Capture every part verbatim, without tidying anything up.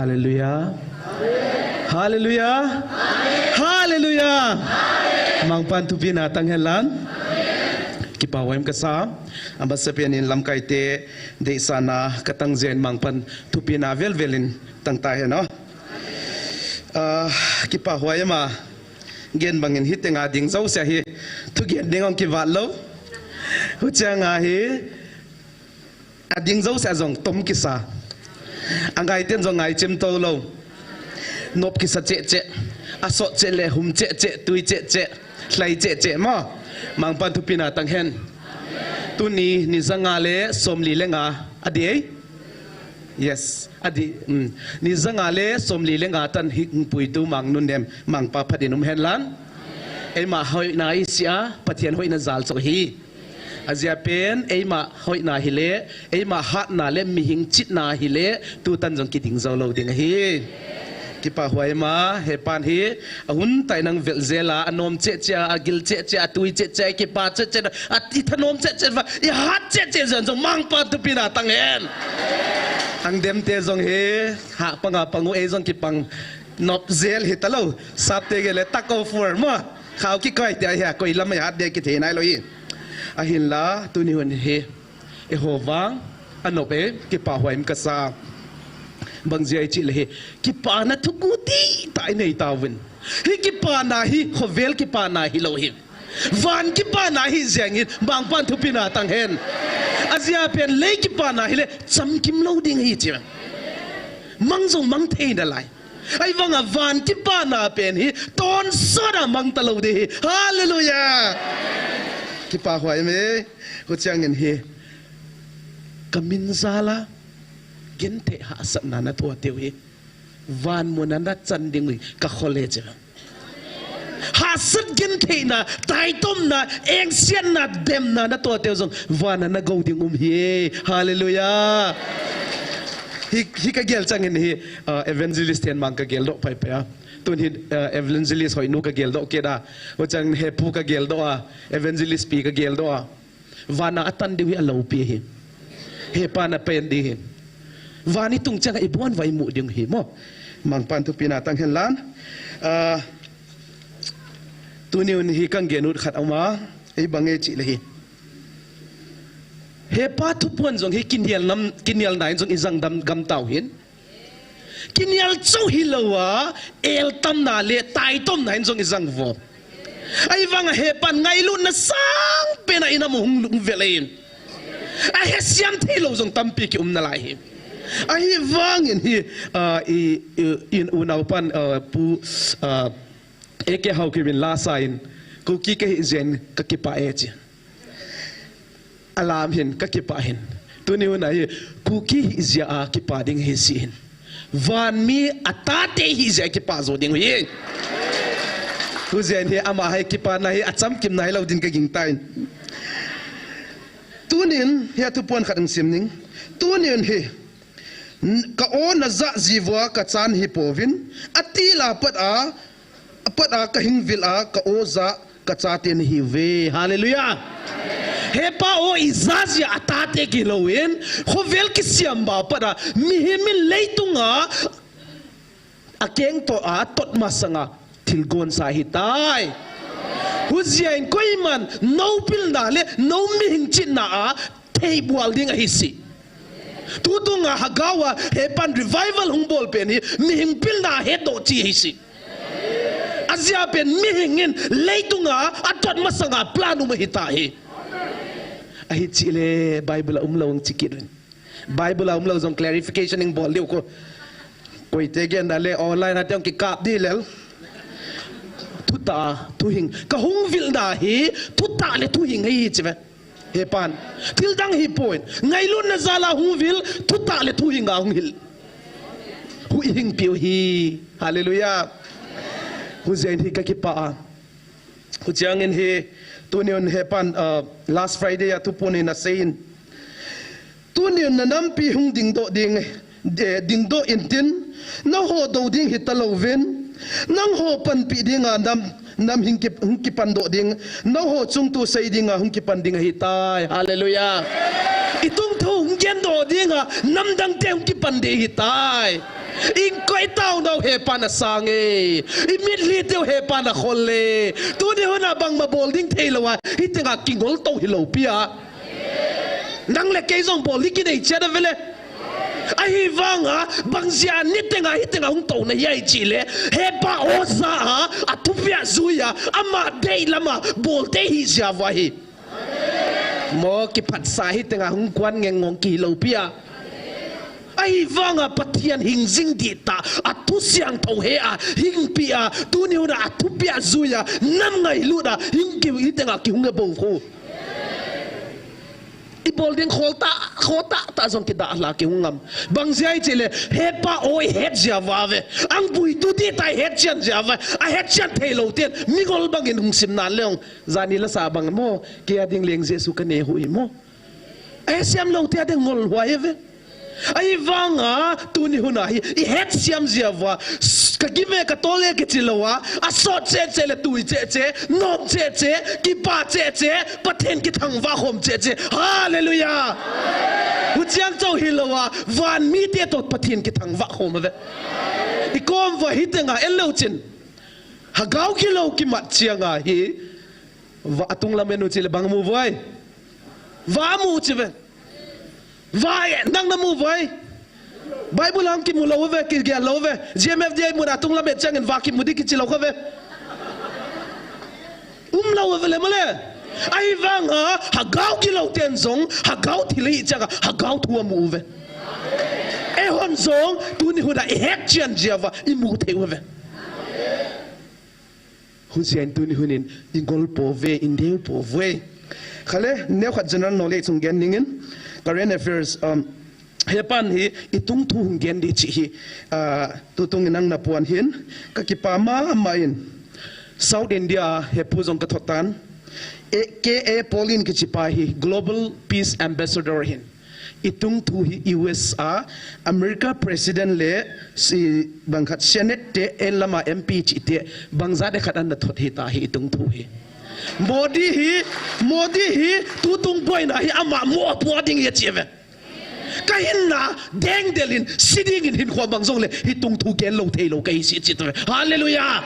Hallelujah. Hallelujah. Hallelujah. Mangpan thupina tang hen lang. Kipa huai um kasa. Amasapen in lamkaite deisahna katang jeh in Mangpan thupina velvel in tang ta hen o. Ah, kipa huai um a. Gen bangin hitenga ding jouse hi thugen ding ong kivat lou. Huchang a hi ading jouse jong tom kisa. Angaiten jong ngaichem tou lou. Nop kisa cheh cheh. Asot cheh le hum cheh cheh, tui cheh cheh, hlai cheh cheh mo. Mangpan thupina tang hen. Tuni ni janga le somli le nga adih e. Yes, adih. Mm. Ni janga le somli le nga tan hi puitu Mang Nunnem, Mangpa phat in um hen lang. Eima hoina isih a, Pathen hoina jal chou hi. Ajeh pen, eima hoina hile, eima hatna le mihing chitna hile, tutan jong kiding jou lou ding ahi. Kipa huai um a, hepan hi, ahun tah in nang vel jel a, anom cheh cheh a, agil cheh cheh a, atui cheh cheh a, kipa cheh cheh a, ithanom cheh cheh a, ihat cheh cheh jeng jong Mangpan thupina tang hen. Angdem te jong hi, hah pang a pang u, ei jong kipang nop jel hita lou, sapte gel le tug of war mo. Khao kikoi te ahi a, koi lam a ihat ding kithei nai lou hi. Ahinla, tuni hun hi. Eiho vang, anop e, kipa huai um kasa. Bang jeh a ichih le hi. Kipana thuguti tah inei tauvin. Hi kipana hi, khovel kipana hilou hi. Van kipana hi jeng in, Mangpan thupina tang hen. Ajeh pen lei kipana hile, chamkim lou ding hi chi. Mang jong mang thei nalai. Ahivang a van kipana pen hi, tonsot a mang talou ding hi. Hallelujah! Kipa huai um e, huchang in hi. Kamin jal a, genthei hahsatna natoh teu hi. Van mun a nachan ding u hi, kakhol e chi. Hahsat gentheina, taitomna, engsiatna, demna natoh teu jong, van a nagou ding um hi. Hallelujah. Hi, hi kagel chang in hi, ah, evangelist Thenmang kagel doh pai pai a. Tun hi, ah, evangelist Hoinu kagel doh kit a. Huchang Hepu kagel doh a. Evangelist pi kagel doh a. Van a atan ding u hi aloupi hi. Hepan apen ding hi. Van itung chang a ibon uva imu ding hi mo. Mangpan thupina tang hen lang. Ah, tuni hun hi kangel ut khat um a. Ei bang e chih le hi. Hepa thupuan jong hi kinial nam, kinial nain jong ijang dam gam tau hin. Kinial chou hilou a, eltamna le taitomna in jong ijang vo. Ahivang a hepan ngailutna sangpen a inam u hung lungvel in. Ahesiam theilou jong tampi kium nalai hi. Ahivang in hi, ah, i, i, in unaupan, ah, Pu, ah, A K Haokip in la sa in, Kuki kahi jeh in kakipah e chi. Alam hin, kakipah hin. Tuni hun a hi, Kuki hijeh a kipah ding ahi jeh hin. Vanmi atate hijeh a kipah jou ding ahi. Hijeh hin ama hi kipana hi, achamkimna hilou din kagingtai. Tunin, hi a thupuan khat hung sim ning. Tunin hi, ka o najah jiuva kacha nahi pouvin, atil a pat a, Apat a kahing vil a ka o jah kachate nahiuve. Hallelujah. Hepa o ijah jeh a atate kilouvin, khovel kisiam ba pat a, mihem in leitunga akeng toh a, atot masanga thilgon sa ahitai. Hijeh in koiman nou pilna le nou mihing chihna a theibual ding ahi jeh. Tutunga Hagao a hepan revival hung bol pen hi, mihing pilna hetdoh jeh ahi jeh. Ajeh pen mihing in leitunga atot masanga plan um ahitai. Ahi jeh le Bible a umlou hung chi kit uvin. Bible a umlou jong clarification hung bol diu ko. Koite gen da le online a te hung kikap di lel. Thutah, thuhing. Kahung vilna hi, thutah le thuhing ahi jeh ve. Hepan. Thil dang hipon. Ngailutna jal a hung vil, thutah le thuhing a hung hil. Huhhing piu hi. Hallelujah. Hijeh in hi kakipah a. Huchang in hi, tunin hepan, uh, last Friday a thupuan in asei in. Tunin nanampi hung dingdoh ding, eh, dingdoh intin, nangho dou ding hitalouvin, nangho panpi dinga nam, nam hung ki, hung kipandoh ding, nangho chungtu sei dinga hung kipan ding ahitai. Hallelujah. I tungthu hung gen doh ding a, namdang te hung kipan ding ahitai. Inkoi taonau hepan asang e. I mitlhi teu hepan akhol e. Tuni hun a bangma bol ding thei lou a, hiteng a kingol tou hilou pi a. Nang le kei jong bol ding kinei chet a vele. Ahivang a, bang jeh a niteng a, hiteng a hung touna hi ahi chih le, hepa o ja a, athupi a jui a, ama dei lam a, bol ding ahi jeh uva ahi. Mo kiphatsah hiteng a hung kuan ngeng ngong kihi lou pi a. Ahivang a Pathen hing jing dihtah, athu siangthou he a, hing pi a, tuni hun a athupi a jui a, nam ngailut a, hing ki hiteng a kihung e bou khu. I bol ding khol tah, khol tah, tah jong kidah la kihung ngam. Bang jeh a ahi chih le, hepa o i het jeh uva ve. Angpui tu dihtah i het chian jeh uva. A het chian thei lou ten, mingol bang in hung sim nan le ong. Jani la sa bang mo, kei a ding leng Jesu ka ne hu i mo. A het siam lou te a ding ngol huai ve. Ahivang a, tuni hun a hi, i het siam jeh uva, s-, ka give ka tol e kichi lou a, asot cheh cheh le tui cheh cheh, nom cheh cheh, kipa cheh cheh, Pathen kithangvah khom cheh cheh. Hallelujah! Huchiang chauh hilou a, van mite toh Pathen kithangvah khom a ve. I kom uva hiteng a, en lou chin. Hagao kilou kimat chiang a hi, Va, atung lam en u chih le bang mu uve. Va mu u chi ve. Va e, nang na mu uve. Bible a hung kimu lou ve, kigel lou ve. G M F D I mun a atung lam en chiang in va kimu ding kichi lou kha ve. Um lou ve le mo le. Ahivang a, hagao kilou ten jong, hagao thil ahi chiang a, hagao thu amu uve. Eihon jong, tuni hun a i het chian jeh uva, i mu thei uve. Huchiin tuni hun in i ngol pouve, i deu pouve. Kha le, neokhat general knowledge hung gen dingin, current affairs, um, hepan hi i tungthu hung gen ding chih hi, ah, tutung in nang na puan hin, ka kipa mama in. South India hepu jong ka thot tan. E, K A Paul in kichi pa hi Global Peace Ambassador ahin. I tungthu hi U S a America President le si bang khat Senate te, en lam a M P chih te, bang jat khat ana thot hita hi i tungthu hi. Modi hi, Modi hi, tutung boina hi ama mo po ding ahi chi ve. Ka hinna deng del in, si ding in hinkho bang jong le, hi tungthu gen lou thei lou ka hi si chi ve. Hallelujah.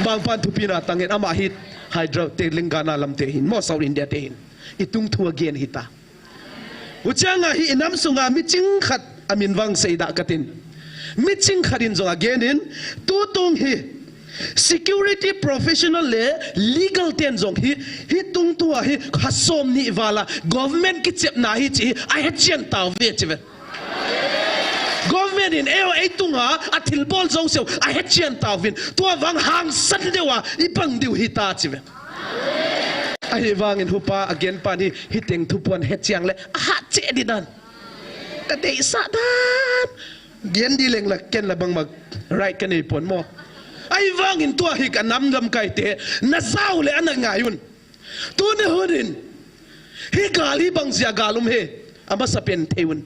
Bang pan thupi na tang in ama hi Hyderabad te, Telangana lam te hin, mo South India te hin. I tungthu a gen hita. Huchiang a hi i nam sunga miching khat a min vang sei da ka tin. Miching khat in jong a gen in, tutung hi security professional le legal ten jong hi, hi tungthu a hi kha som ni val a government kichepna hi chi hi a het chian tauve chi ve. Government in ei, ei tunga a thilbol jouse u a het chian tauvin. Tua vang hangsan deu a i pang diu hita chi ve. Ahivangin hupa a gen pan hi, hiteng thupuan het chiang le, a hat cheh di dan. Ka deisah dan. Gen di leng la, ken la bangma right ka nei pon mo. Ahivangin tua hi ka nam lamkai te, na jao le ana ngai un. Tuni hun in, hi gal hi bang jeh a gal um he, a masa pen thei un.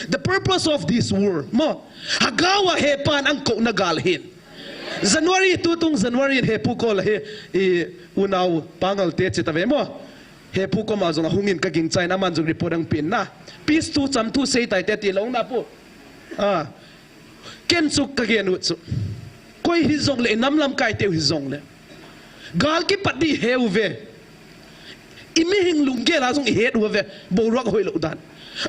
The purpose of this war, mo. Hagao a hepan ang kou na gal hin. January, tutung January in hepu kol hi, i unau Pangal te chi ta ve mo. Hepu koma jong a hung in ka ging chai na man jong report ang pin na. Peace thu cham thu sei tai te ti lou na pu. Ah. Ken chu ka gen u chu. Koi hi jong le, nam lamkai teu hi jong le. Gal kipat di he u ve. I mihing lunggel a jong i het u ve, boruak hoi lou dan.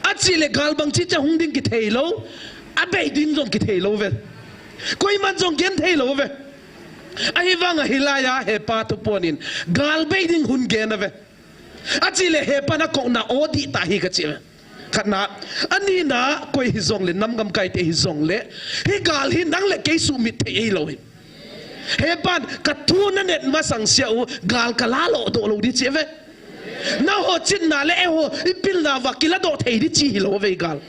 A chi le gal bang chi cha hung ding kithei lou, a bei ding jong kithei lou ve. Koiman jong gen thei lou ve. Ahivang a hilai a hepa thupuan in, gal bei ding hun gen a ve. A chi le hepan a kou na o di ta hi ka chi ve. Khatna, anina koi hi jong le, nam gamkai te hi jong le, hi gal hi nang le kei sumit thei ei lou hi. Hepan, ka thu na net masang sia u, gal ka la lo doh lou di chi ve. Na ho chitna le eiho, i pilna va kila doh thei di chi hi lou ve gal.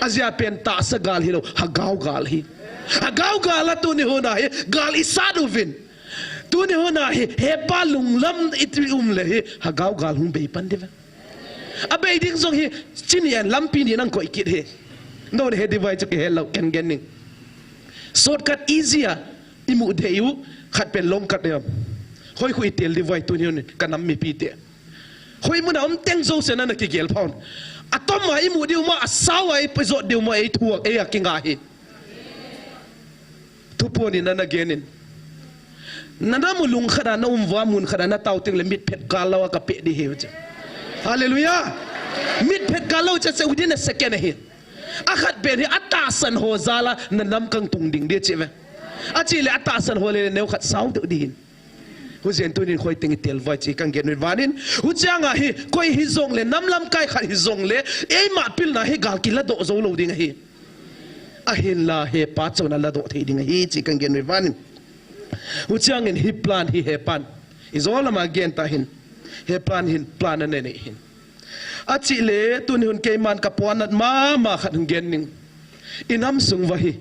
A jia pen tahsa gal hi lou, hagao gal hi. Hagao gal a tuni hun a hi, gal i sat uvin. Tuni hun a hi, hepa lunglam i ti um le hi, hagao gal hung bei pan di ve. A bei ding jong hi, chini an lampi ni nang koi kit hi. No ne he di vai chu ki he lou ken gen ning. Shortcut easy a, i mu thei u, khat pen long cut em. Hoi khu i tel di vai tuni hun ka nam mipi te. Hoimuna um teng jouse nana kigel pha un. Atom a imu diu ma, asao a ipajot diu ma, eithu a, ei a kinga hi. Thuphon in nana gen in. Nana mu lung khat a, na um uva mun khat a, na tao teng le mit phet kal lou a kapeh ding ahi uche. Hallelujah. Mit phet kal lou uche, uche within a second ahi. Akhat pen hi atahsan ho jal a, na nam kang tung ding ding chi ve. Achi le atahsan ho le neo khat sao deuh ding hin. Huchen tunin khoi teng itel vai chi kang gen uve vanin. Huchang a hi, koi hijong le, nam lamkai khat hijong le, eima pilna hi gal kiladoh jou lou ding ahi. Ahinla hepa chon a ladoh thei ding ahi chi kang gen uve vanin. Huchang in hi plan hi hepan. Ijo lama gen ta hin. He plan hin, plan anei nei hin. Achi le, tuni hun keiman kapuanat mama khat hung gen ning. Inam sung uva hi.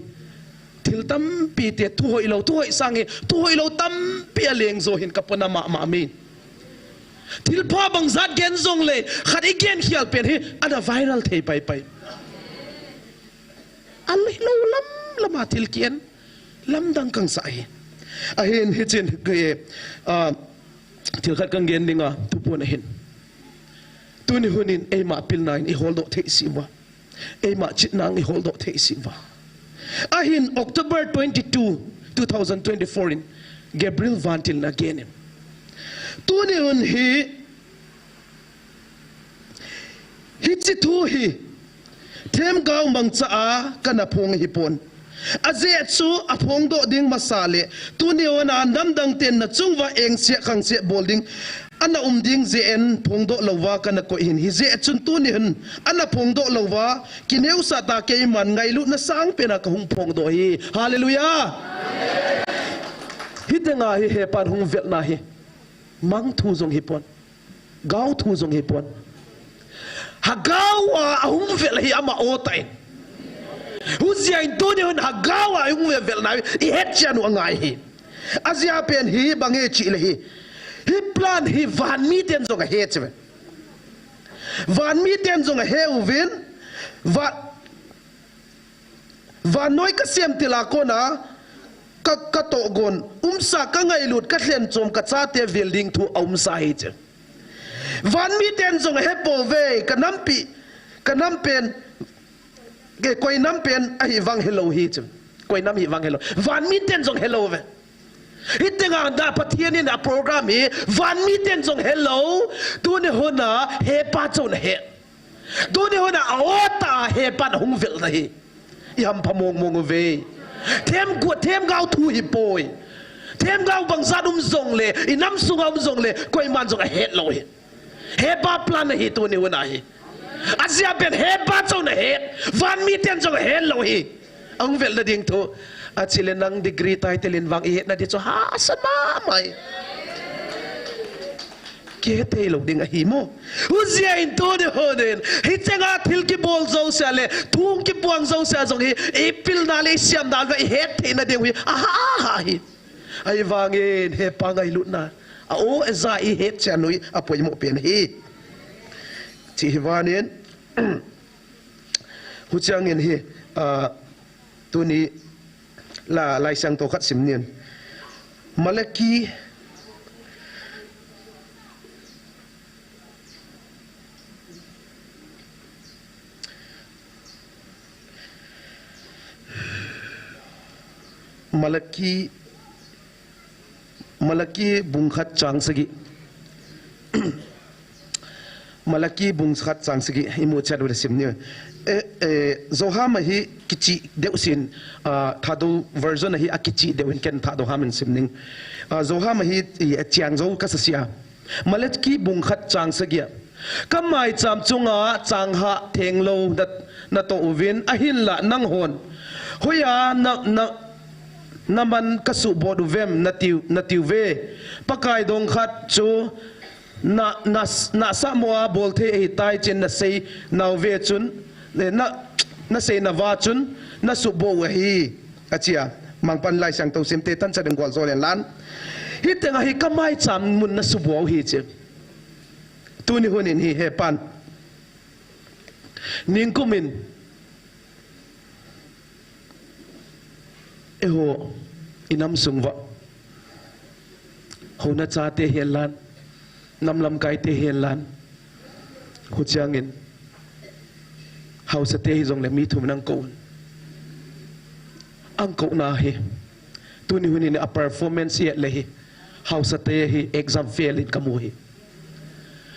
Thil tampi te, thu hoilou, thu hoi sang hi, thu hoilou tampi aleng jo hin kapuanat mama mi. Thilpha bang jat gen jong le, khat i gen khial pen hi, ana viral thei pai pai. Alou lam lam a thil kien, lamdang kang sa hi. Ahin hichin, ke, ah, thil khat kang gen ding a, thuphon ahin. Tuni hun in eima pilna in i holdoh thei si uva. Eima chitna in i holdoh thei si uva. Ahin October twenty-two, two thousand twenty-four in Gabriel vantil na gen in. Tuni hun hi, hichi thu hi, themgao mangcha a kana phong hi pon. Ajeh chu aphongdoh ding masa le, tuni hun a namdang ten na chung uva engse khangse bol ding, ana um ding jeh in phongdoh lou uva kana koi hin. Hijeh chun tuni hun ana phongdoh lou uva, kineosah ta keiman ngailutna sangpen a kahung phongdoh hi. Hallelujah. Hiteng a hi hepan hung velna hi. Mang thu jong hi pon. Gao thu jong hi pon. Hagao a ahung vel hi ama o ta in. Hujia in tuni hun hagao a ahung vel vel na i het chian u angai hi. Ajia pen hi bang e chi le hi. Hi plan hi van mi ten jong ahe chi ve. Van mi ten jong ahe uvin. Va Vannoi ka sem til a kona, ka, ka togon, umsa ka ngailut, ka lhen chom, ka chate vel ding thu a umsa hi che. Van mi ten jong he po ve, ka nampi, ka nam pen, ke koi nam pen, ahi vang helou hi che. Koi nam hi vang helou. Van mi ten jong helou ve. Hiteng a da Pathian in a program hi, van mi ten jong helou, tuni hun a hepa chon ahe. Tuni hun a ota hepan hung vel na hi. I hampha mong mong uve. Themgao, themgao thu hi poi. Themgao bangzat um jong le, i nam sunga um jong le, koiman jong ahet lou hi. Hepa plan ahi tuni hun a hi. Ajia pen hepa chon ahet. Van mi ten jong ahet lou hi. Ahung vel na ding thu. Achi le nang degree title in vang i het na di chu hahsa mama hi. Kihethei lou ding ahi mo. Hujia in tuni hun in. Hicheng a thil kibol jouse le. Thu kipuang jouse jong hi. I pilna le i siamna le i hetthei na ding hi. Aha, aha hi. Ahivangin hepa ngailutna. A o e ja i het chian u hi. A poimo pen hi. Chi hi vanin. Huchiangin hi, ah, tuni la, Laisiangthou khat sim nin. Malaki, Malaki, Malaki bung khat chang sagi. Malaki bung khat chang sagi, imu chat u le sim ni. Eh, eh, Zoham a hi kichi deuh sin, ah, Thadou version a hi akichi deuh in ken Thadou ham in sim ning. Ah, Zoham a hi, i, chiang zo ka sa sia. Malaki bung khat chang sagi a. Ka maicham chunga chang ha theng lou na, na to uvin ahinla nanghon. Hoiya na, na, na man ka subot uvem na tiu, na tiu ve. Pakai dong khat chu na, na, na sa mo a bol thei ahi tai chin na sei nau ve chun, eh, na, na sei na va chun, na subot u ahi. Achia, mangpan Laisiangthou sim te tan cha ding gol zo len lan. Hiteng a hi ka maicham mun na subot u hi chi. Tuni hun in hi hepan. Ningkum in. Eiho, i nam sung uva. Hou na chate hen lan. Nam lamkai te hen lan. Huchiangin, haosate hijongle mi thum in akou un. Akou na hi. Tuni hun in a performance i et le hi. Haosate hi exam fail in kamu hi.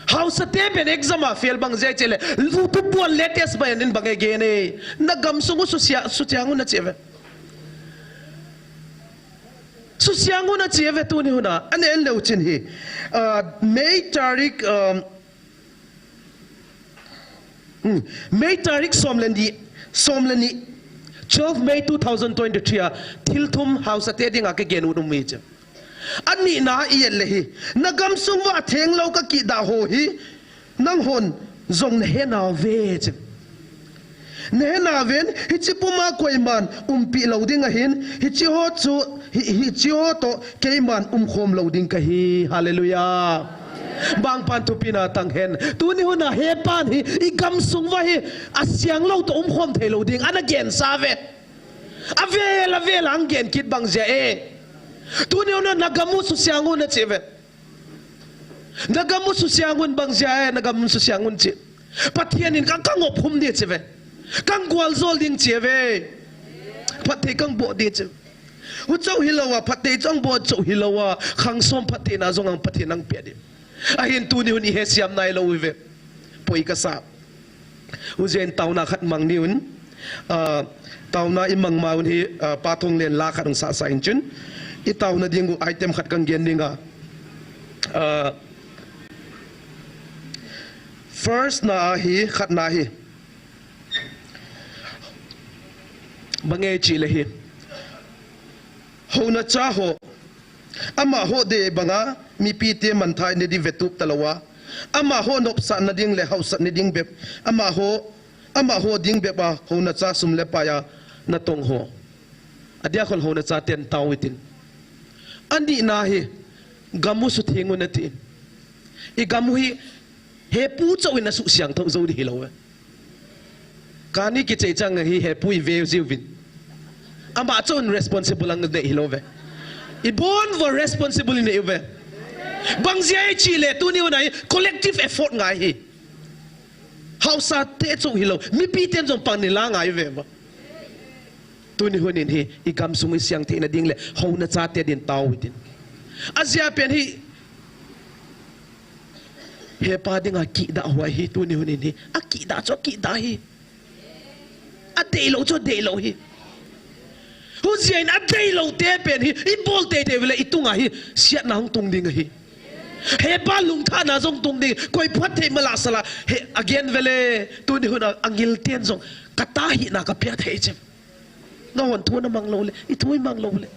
Haosate pen exam a fail bang jeh chule. Lutu puan latest bang in bang again e. Na gamsung u susia, susiang u na chi ve. Susiang u na chi ve tuni hun a. Ane en leu chin hi. Ah, May tarik, um, Hmm. May tarik som le ni, som le ni, twelve May two thousand twenty-three a, thil thum haosate dinga kagel u um hi chu. Ani na i et le hi, na gamsung uva atheng lou kakida ho hi, nanghon jong nahe nauve chu. Nahe nauven, hiche puma koiman umpi lou ding ahin, hiche ho chu, hi, hiche ho toh keiman umkhom lou ding kahi. Hallelujah. Bangpan thupina tang hen. Tuni hun a hepan hi, i gamsung uva hi, asiang lou toh umkhom thei lou ding, ana gensa ve. Avel, avel, ang gen kit bang jeh e. Tuni hun a na gam u susiang un na chi ve. Na gam u susiang un bang jeh e, na gam u susiang un chi. Pathen in kang, kang op hum ding chi ve. Kang gual jol ding chi ve. Phatthei kang boh ding chi. Huchou hilou a, phatthei chang boh chou hilou a, khang som phatthei na jong ang Pathen ang pe ding. Ahin tuni hun i hesiam nailou ve. Poi kasa. Hujeh in taona khat mang ni un. Ah, taona i mang ma un hi, ah, Pa Thonglen la khat hung sasa in chun. I taona ding u item khat kang gen ding a. Ah, first na hi, khat na hi. Bang e chi le hi. Hounacha ho. Amaho dei banga mipite mangthah na ding vetup talou a. Amaho nopsahna ding le haosatna ding bep. Amaho, amaho ding bep a hounacha sum le pai a natong ho. Adia khol hounacha ten tao itin. Ani na hi gam u sutheng un atin. I gam u hi Hepu chou in asusiang thou jou ding hilou ve. Kani kichai chang hi hepu i ve jiuvin. Ama chou in responsible ang nei hilou ve. Ibon uva responsible nei uve. Bang jeh e chi le tuni hun a hi collective effort ngai hi. Haosate chou hilou. Mipi ten jong pang ni la ngai ve va. Tuni hun in hi, i gamsung i siang theina ding le, hounacha te din tao itin. Ajeh pen hi, hepa dinga kidah ho hi, tuni hun in hi, akidah chu akidah hi. Adeilou chu adeilou hi. Hujeh in adeilou te pen hi, i bol teitei ule i tunga hi, siatna hung tung ding ahi. Hepa lungthahna jong tung ding, koi phatthei mala sala, he, again vele, tuni hun a, angil ten jong, kata hina kapia thei chem. Nahon thu namang lou le, i thu imang lou le.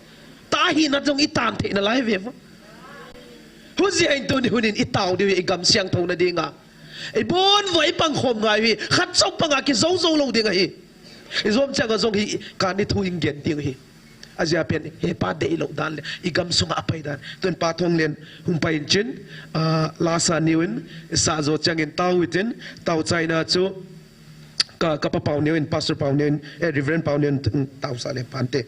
Ta hina jong i tan thei nalai ve va. Hujeh in tuni hun in i tao diu hi i gam siang thouna dinga. Ibon uva i pangkhom ngai hi, khat chou panga kijou jou lou ding ahi. I jom chang a jong hi, kani thu in gen ding hi. Ajeh pen, hepa deilou dan le, i gamsunga apai dan. Tun Pa Thonglen hung pai in chin, ah, la sa ni un, sa jo chang in tao itin, tao chaina chu, Ka, ka Pa Pau Neo in, Pastor Pau Neo in, eh, Reverend Pau Neo in, mm, tao sa le pante.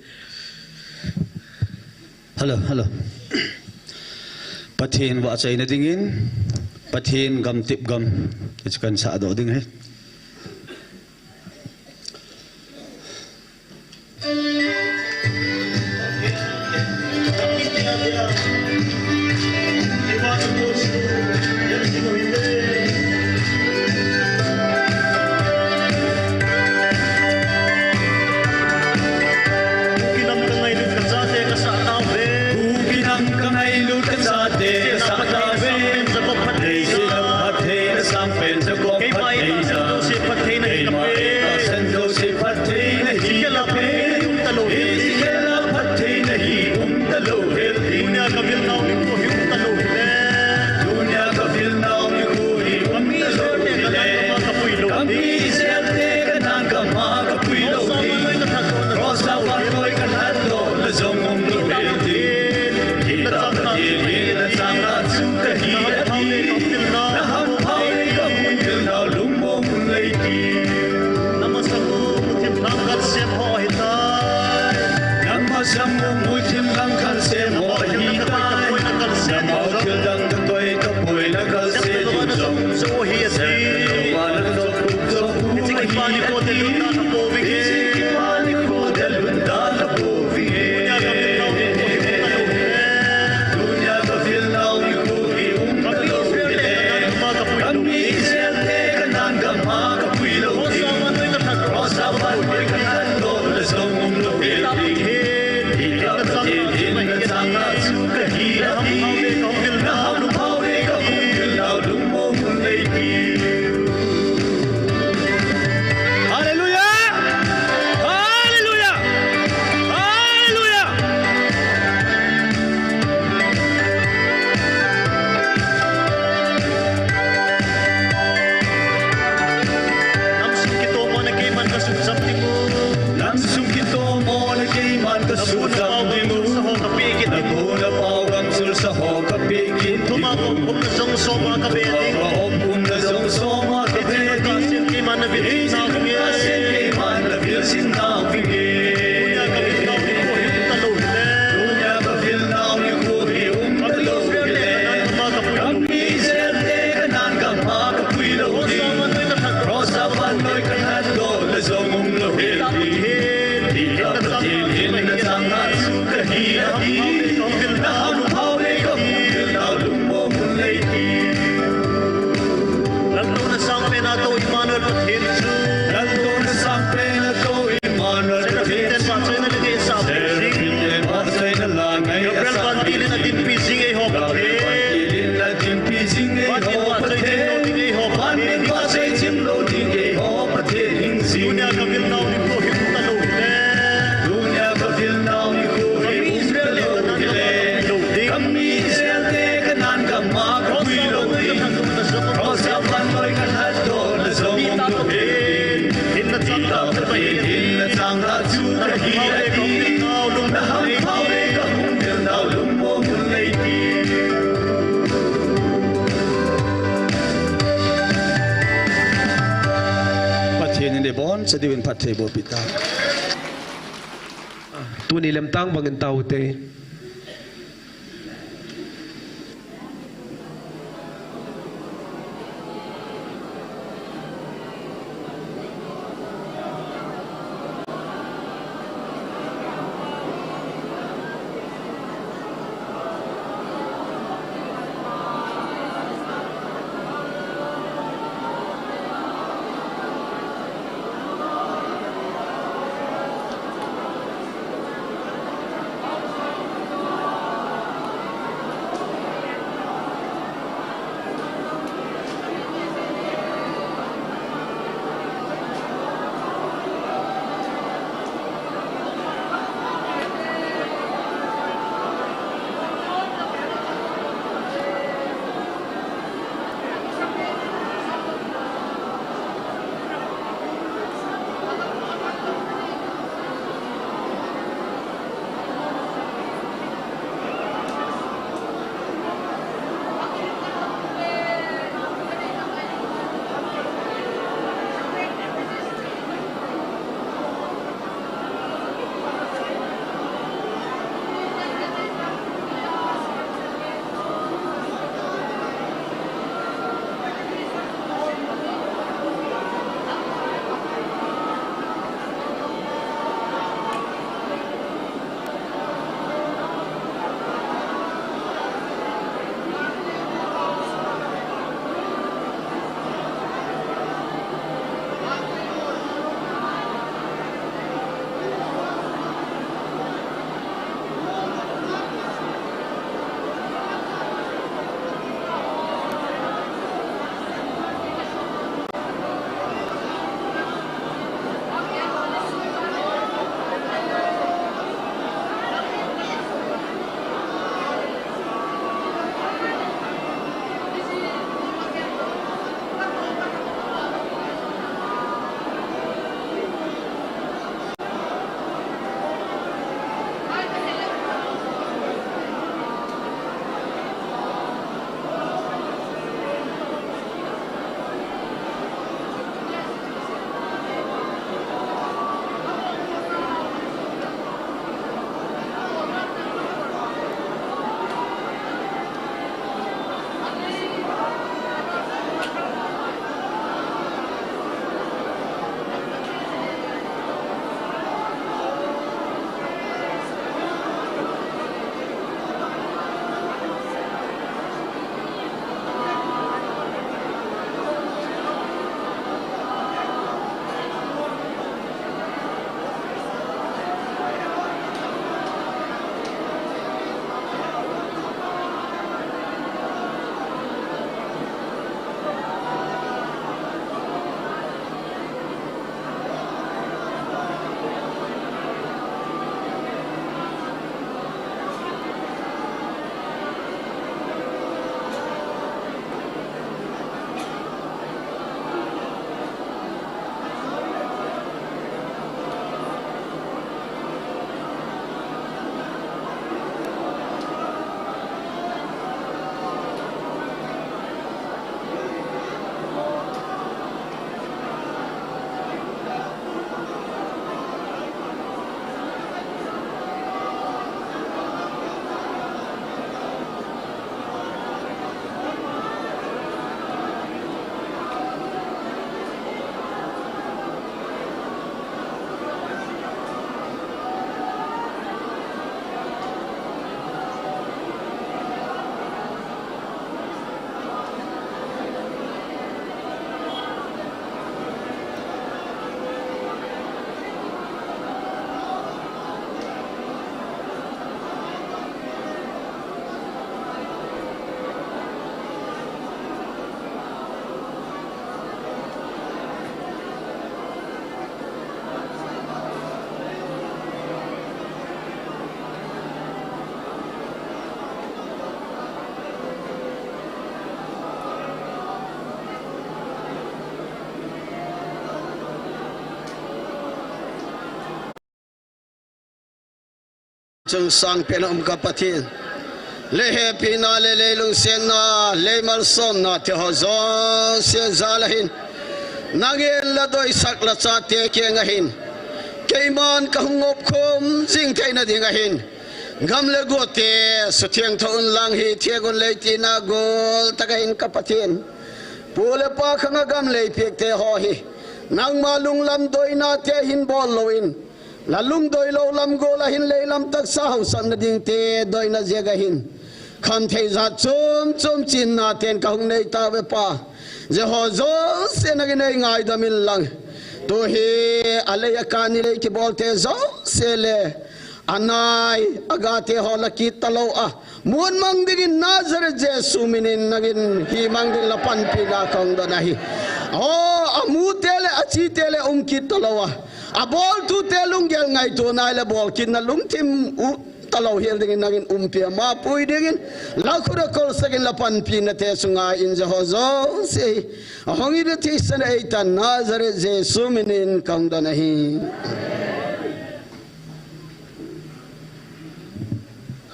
Hello, hello. Pathen vahchoina dingin, Pathen gamtep gam, chu kan sah doh ding ahi. Kuki nam ka ngailut ka chate ka sah tauve. Kuki nam ka ngailut ka chate ka sah tauve. Jakob phattheina. Jakob phattheina, sang pen Jakob phattheina. Keima itahsan jouse phattheina hi ka pe. Keima itahsan jouse phattheina hi ka pe. Ezekiel a phattheina hi um talou hel ding. Ezekiel a phattheina hi um talou hel ding. Tunia ka vil nau nikho hi um talou hel ding. Tunia ka vil nau nikho hi um talou hel ding. Ka mi jelte ka nang kama ka pui lou ding. Cross a vannoi ka lhatdoh na jong um lou hel ding. Hita Pathen in na chang a chu ka hi a ti. Na hampha le ka hung vil nau lungmong un lei ti. Na masang u muthim lhang kan sem ho ahitai. Na masang u muthim lhang kan sem ho ahitai. Na mau thil dang ka koi ka poi na kal se ding jong. Jong hi a ti. Hallelujah! Hallelujah! Hallelujah! Lamsung kitomona keiman kasung samding u. Lamsung kitomona keiman kasung samding u. Ho kapeh kit. Nabona pao gamsul sa ho kapeh kit. Thuma ko kumna jong soma kapeh ding. Ho kumna jong soma kapeh ding. Keiman navil sin nau vinge. Keiman navil sin nau vinge. Tunia kavil nau nikho hi umtalou hile. Tunia kavil nau nikho hi umtalou hile. Kami jel te kanan kama kapui lou ding. Cross a vannoi kalhatdoh le jong umlou hel ding. Hinla Pathen hinna chang a chu kahi a ding. Nahung hao le kahung vil nau lungmong un lei ding. Laltouna sangpen a tou Emmanuel Pathen chu. Laltouna sangpen a tou Emmanuel Pathen chu. Seraphim ten vahchoina la ngai asap. Seraphim ten vahchoina la ngai asap. Gabriel vantil in adinpi jing eiho Pathen. Gabriel vantil in adinpi jing eiho Pathen. Van min vahchoi jing lou ding eiho Pathen. Van min vahchoi jing lou ding eiho Pathen hing jing. Tunia kavil nau nikho hi umtalou hile. Tunia kavil nau nikho hi umtalou hile. Kami Israel te Kanan gam a kapui lou ding. Cross a vannoi kalhatdoh le jong umlou hel ding. Hinna chang a chu kahi a ding. Nahung hao le kahung vil nau lungmong un lei ding. Pathen in iboncha diuvin phatthei boh peh tao. Tuni lemtang bangin taute. Chun sangpen a um ka Pathen, le hepina le leilung senna, le malsomna te ho jouse jal a hin, nangin la doisak la chate kiang a hin, keiman ka hung ngop khum jing theina ding a hin, gam le go te suthiang tho un lang, hithiang un lang tina gol tak a hin ka Pathen, pu le pa khang a gam lei piak te ho hi, nangma lunglam doina te hin bol lou in, la lungdoi lou lam gol a hin leilam taksa hausatna ding te doina jeh a hin, khamthei jat chom chom chinna ten ka hung nei tauve Pa. Jeh ho jouse nangin nei ngaidam in lang. Tu hi a lei a kani lei kibol te jouse le, a nai a ga te ho la kit talou a, mun mang dingin Nazareth Jesu minin nangin hi mang ding la panpina ka hung don ahi. O, a mu te le a chi te le um kit talou a, a bol tu te lunggel ngaito nai le bol kitna lungthim u talou hel dingin nangin umpi a ma pui dingin, la khut a kolsak in la panpina te sunga in jeh ho jouse hi a hong i de thei san ei tan Nazareth Jesu minin ka hung don ahi.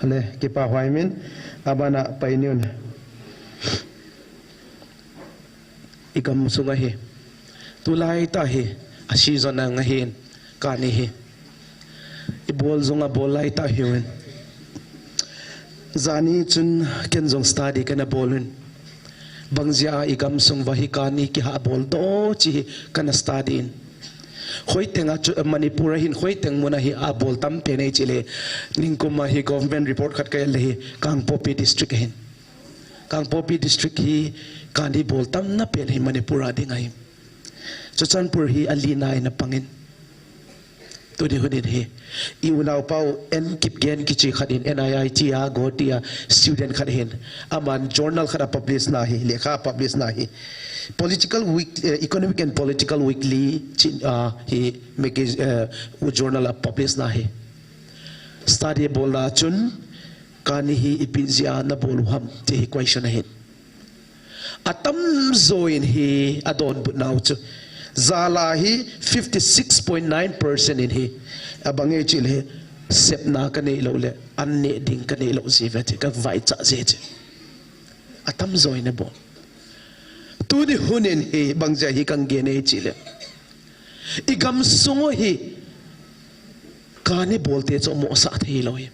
Le, kipa huai min, a bana pai niun. I gam sunga hi, tulai tah hi, a season a nga hin, kani hi. I bol jong a bol lai tah hi uvin. Jani chun ken jong study kana bol un. Bang jeh a i gam sung uva hi kani kiha bol doh chi hi kana study in. Hoiteng a chu, Manipur a hin hoiteng mun a hi a bol tam pen ei chi le, ningkum a hi government report khat ka et le hi, Kangpokpi district a hin. Kangpokpi district hi kani bol tamna pen hi Manipur a ding ahi. Churachandpur hi a lina in a pangin. Tuni hunin hi, i unaupa u N Kipgen kichi khat in N I I T a Guwahati a student khat hin, aman journal khat a publish na hi, lekha a publish na hi. Political Week, eh, Economic and Political Weekly chi, ah, hi magaz-, eh, u journal a publish na hi. Study a bol na chun, kani hi ipi jeh a na bol u ham, ti hi question ahin. A tamjo in hi a donbut nau chu. Jal a hi fifty six point nine percent in hi, a bang e chi le, sepna ka nei lou le, an neh ding ka nei lou jeh uve ti, ka vaicha jeh chu. A tamjo in a bol. Tuni hunin hi bang jeh hi ka gen e chi le, i gam sung u hi kani bol te chu mohsah thei lou hi.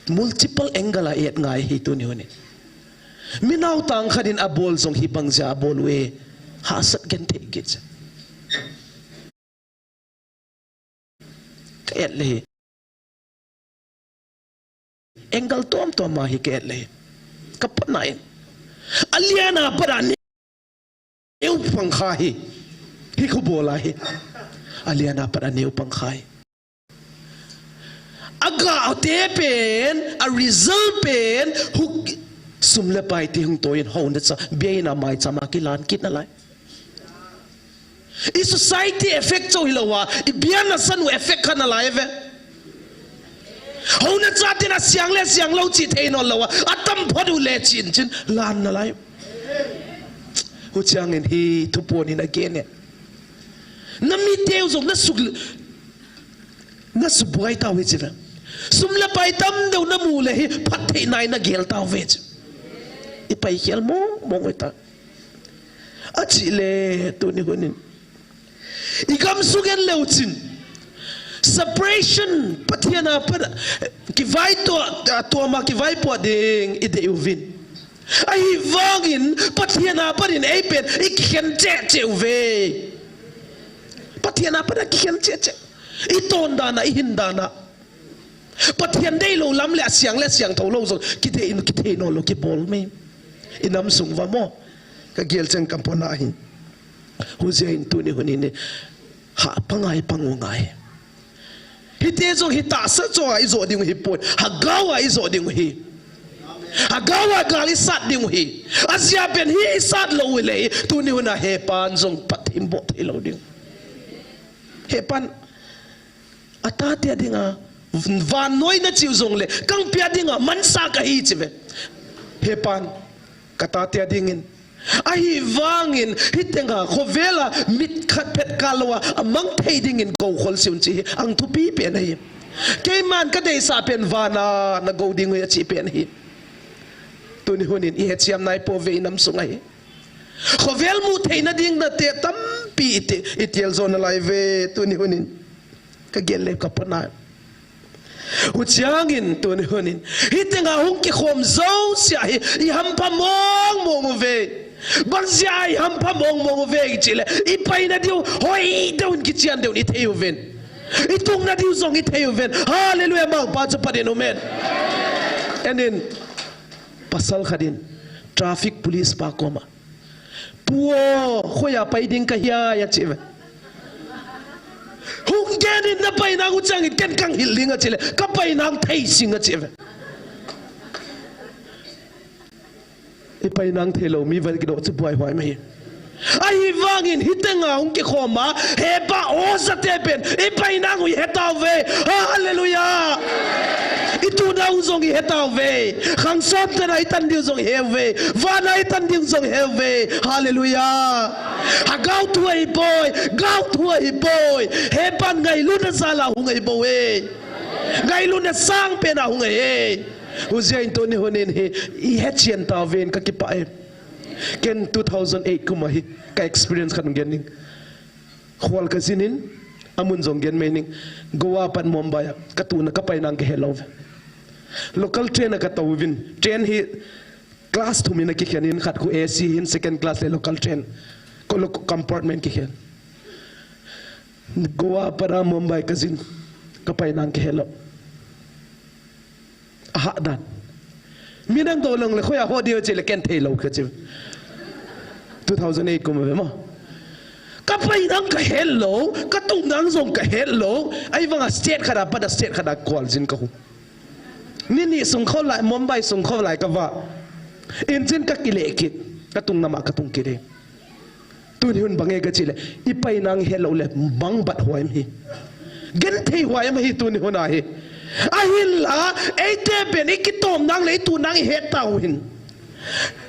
Multiple angle a et ngai hi tuni hunin. Mi nautang khat in a bol jong hi bang jeh a bol u e, hahsat gen thei kit. Ka et le hi. Angle tom tom a hi ka et le hi. Ka patna in, a lian a pat a neu pang kha hi. Hi khu bol a hi. A lian a pat a neu pang kha hi. A ga te pen, a result pen, hu sum le pai te hung toh in hou na cha, bia in a mai cha ma kilan kit na lai. I society effect chu hilou a, i biana san u effect kha na lai ve. Hou na cha tin a siang le siang lou chi thei naw lou a, a tam phot u le chin chin lan na lai. Hu chiang in hi thupon in a gen e. Na mi teu zong na suk, na subuai tau hi chi ve. Sum le pai tam deu na mu le hi phat thei nai na gel tau ve chi. I pai khel mong mong ve ta. A chi le tuni hunin. I gam sung en leu chin. Separation, Pathian a pat, kivai to, to ma kivai po ding i dei uvin. Ahi vangin, Pathian a pat in ei pen, i khen che che uve. Pathian a pat a khen che che. I ton dana, i hin dana. Pathian dei lou lam le a siang le siang tho lou zong, kithei in, kithei naw lou, kibol mai. I nam sung va maw. Ka gel cheng kam pona hi. Hu zia in tuni hunin hi. Ha pangai pangu ngai. Hite zong hi tahsa cho a i zo ding hi pon. Hagau a i zo ding hi. Hagau a gal i sat ding hi. A zia pen hi i sat lou le. Tuni hun a hepan zong pat hi bot hi lou ding. Hepan. A tate a dinga, vannoi na chiu zong le, kangpia dinga, mansa ka hi chi ve. Hepan, ka tate a dingin. Ahi vangin, hi tenga, khovela, mit khat phet ka lou a, a mang thei dingin, ko khol siun chi hi, ang thupi pen ahi. Keiman kadeisah pen vana nagou ding uve achi pen ahi. Tuni hunin ihetchiam naipouve inam sunga hi. Khovel mu theina ding nate tampi iti, itel jo nalai uve tuni hunin. Kagel le kapona. Huchiangin tuni hunin. Hitenga hung kikhom jousea hi ihampha mong mong uve. Bang jeh a ihampha mong mong uve ichi le. Ipaina diu, hoi deuvin kichian deuvin ithei uvin. Itungna diu jong ithei uvin. Hallelujah, mangpa chu phat in, amen. Enin, pasal khat in, traffic police pa koma. Pu o, khoiya pai ding kahia, achi uve. Hung genin napaina u chang in ken kahil ding achi le, kapaina thei jing achi uve. Ipaina thei lou mi val kidoh chu buai huai mai. Ahivangin hitenga hung kikhoma, hepa oja te pen, ipaina u ihetauve. Hallelujah. Ituna u jong ihetauve. Khangsom tena itan diu jong iheuve. Vana itan diu jong iheuve. Hallelujah. Hagao thu ahipoi, gao thu ahipoi. Hepan ngailutna jal a hung ahipoi. Ngailutna sangpen a hung ahi. Hujeh in tuni hunin hi, ihetchian tauvin kakipah e. Ken two thousand eight kum a hi, ka experience khat hung gen ning. Khol kajin in, amun jong gen mai ning. Goa pat Mumbai a, katuna kapaina kahet lou uve. Local train a katou uvin. Train hi class thum in akikhen in, khat khu A C hin, second class le local train. Ko lo compartment kikhen. Goa pat a Mumbai kajin, kapaina kahet lou. Ahah dan. Mi nangdoh lou le, khoiya ho diu chi le ken thei lou kachi. Two thousand eight kum a ve mo. Kapaina kahet lou, katungna jong kahet lou. Ahivanga state khat a pat a state khat a kol jin kahu. Ni ni sung kholai, Mumbai sung kholai kava. Engine kakile kit, katungna ma katung kit e. Tuni hun bang e kachi le, ipaina ihet lou le, bang bat huai em hi. Genthei huai em hi tuni hun a hi. Ahinla, eite pen ikitomna le ituna ihet tau hin.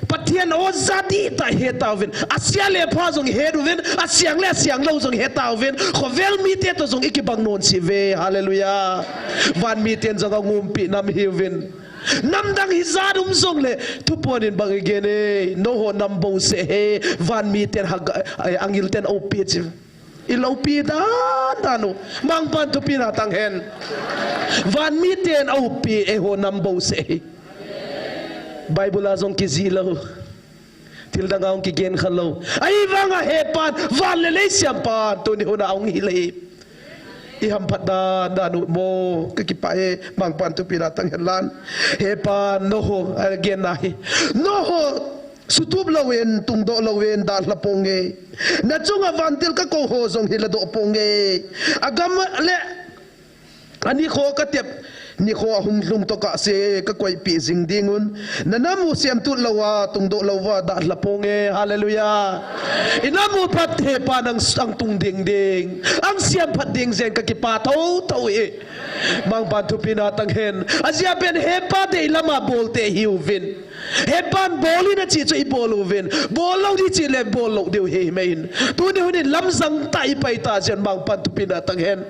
Pathen oja dihtah ihet tauvin. Asia le apha jong ihet uvin. Asang le asang lou jong ihet tauvin. Khovel mite toh jong ikibang nom cheh uve. Hallelujah. Van miten jong angumpi nam ihiuvin. Namdang hijat um jongle, thupon in bang igen e, nangho nam bouseh hi, van miten ha, eh, angel ten aupi chi. Iloupi dan dan u, mangpan thupina tang hen. Van miten aupi eiho nam bouseh hi. Bible a jong kijih lou. Thil dang a hung kigen kha lou. Ahivanga hepan, van le lei siampan, tuni hun a hung hil e. Ihamphat dan dan u mo, kakipah e, mangpan thupina tang hen lang. Hepan, nangho, agenna hi. Nangho, sutup louvin, tungdoh louvin, dalha ponge. Nachunga vantil kakou ho jong hi ladoh ponge. Agam le Anikho katep, nikho ahung lhung tokah se kakoipeh jing dingun. Nanam u siamtut louva, tungdoh louva, dalha ponge, hallelujah. Inam u phat hepan ang, ang tung ding ding. Ang siamphat ding jeng kakipah thotho e. Mangpan thupina tang hen. Ajeh pen hepa deilam a bolte ihiuvin. Hepan bol in achi chu ibol uvin. Bol lou ding chi le bol lou diu hi mai in. Tuni hun in lamjang tah ipai ta jeng mangpan thupina tang hen.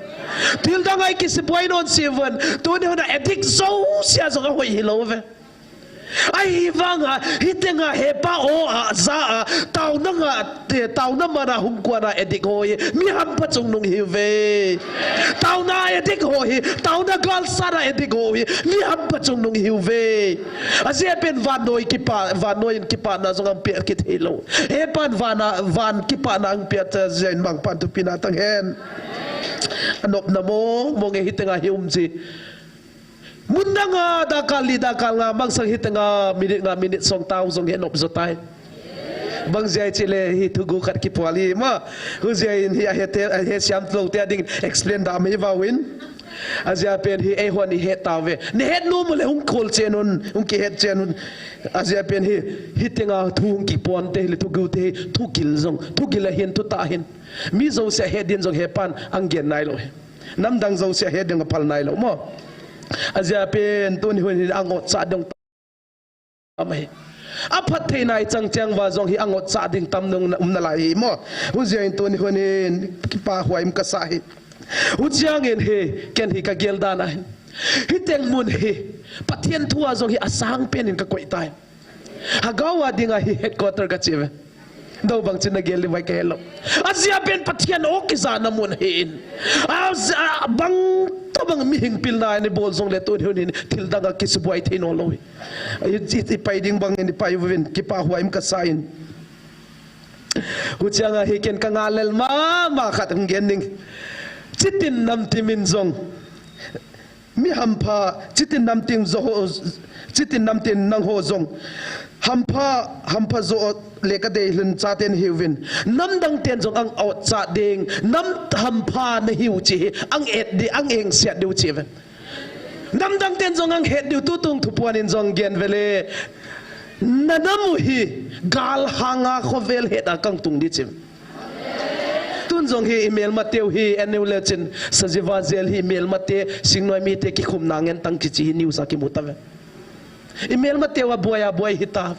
Thil dang a ikisiboi nom cheh uvin. Tuni hun a addict jousea jong ahoi hilou ve. Ahivanga, hitenga hepa o a, ja a, taona nga, te, taona mana hung kuana addict ho hi, mi hampha chungnung ihiuve. Taona addict ho hi, taona galsatna addict ho hi, mi hampha chungnung ihiuve. Ajeh pen vannoi kipah, vannoi in kipana jong angpeh kit hilou. Hepan vana, van kipana angpeh ta jeng mangpan thupina tang hen. Anopna mong mong e hitenga hi um ji. Mun dang a, dakal li, dakal nga, mangsang hitenga, minute nga, minute song tao jong he nop jo tai. Bang jeh a chi le, hi thugu khat kipol hi, ma. Hu jeh in hi ahe te, ahe siam lou te ding, explain da mai vau in. Ajeh pen hi, eihon ihet tauve. Nahet nom u le hung khol chen un, hung kihet chen un. Ajeh pen hi, hitenga thu hung kipon te, hi le thugu te, hi thugil jong, thugil ahin, thutah ahin. Mi jousea het din jong hepan, anggen nailou hi. Namdang jousea het ding aphal nailou mo. Ajeh pen tuni hun hin angot chah ding tam ahi. Aphat thei nai chang chang uva jong hi angot chah ding tam nung um nalai hi mo. Hu jeh in tuni hun hin kipah huai um kasa hi. Huchiangin hi, ken hi kagel dan ahin, hiteng mun hi Pathen thu a jong hi asang pen in kakoi tai. Hagao a dinga hi headquarter kachi ve. Dou bang chin nagel ding vai kahe lou. Ajia pen Pathen o kijana mun ahin. A, a, bang tobang mihing pilna nei bol jongle tuni hun hin thil dang a kisubuai thei nom lou hi. I, i, ipai ding bang in ipai uvin, kipah huai um kasa in. Huchiang a hi ken kangah lel mama khat hung gen ding. Chitin namtin in jong, mi hampha, chitin namtin jo ho, chitin namtin nangho jong hampha, hampha jo le kadei lhon chate nahiuvin, namdang ten jong ang ot cha ding, nam hampha nahiu chi hi ang et ding, ang engsiat diu chi ve. Namdang ten jong ang het diu, tutung thupuan in jong gen vele. Nanam u hi galhang a khovel het a kang tung ding chim. Tun jong hi imelmateu hi anu le chin, Sajiwa jail hi imelmate, Singnoi mite kikhumna ngen tang kichi hi news a kimu tave. Imelmateu abuai abuai hita.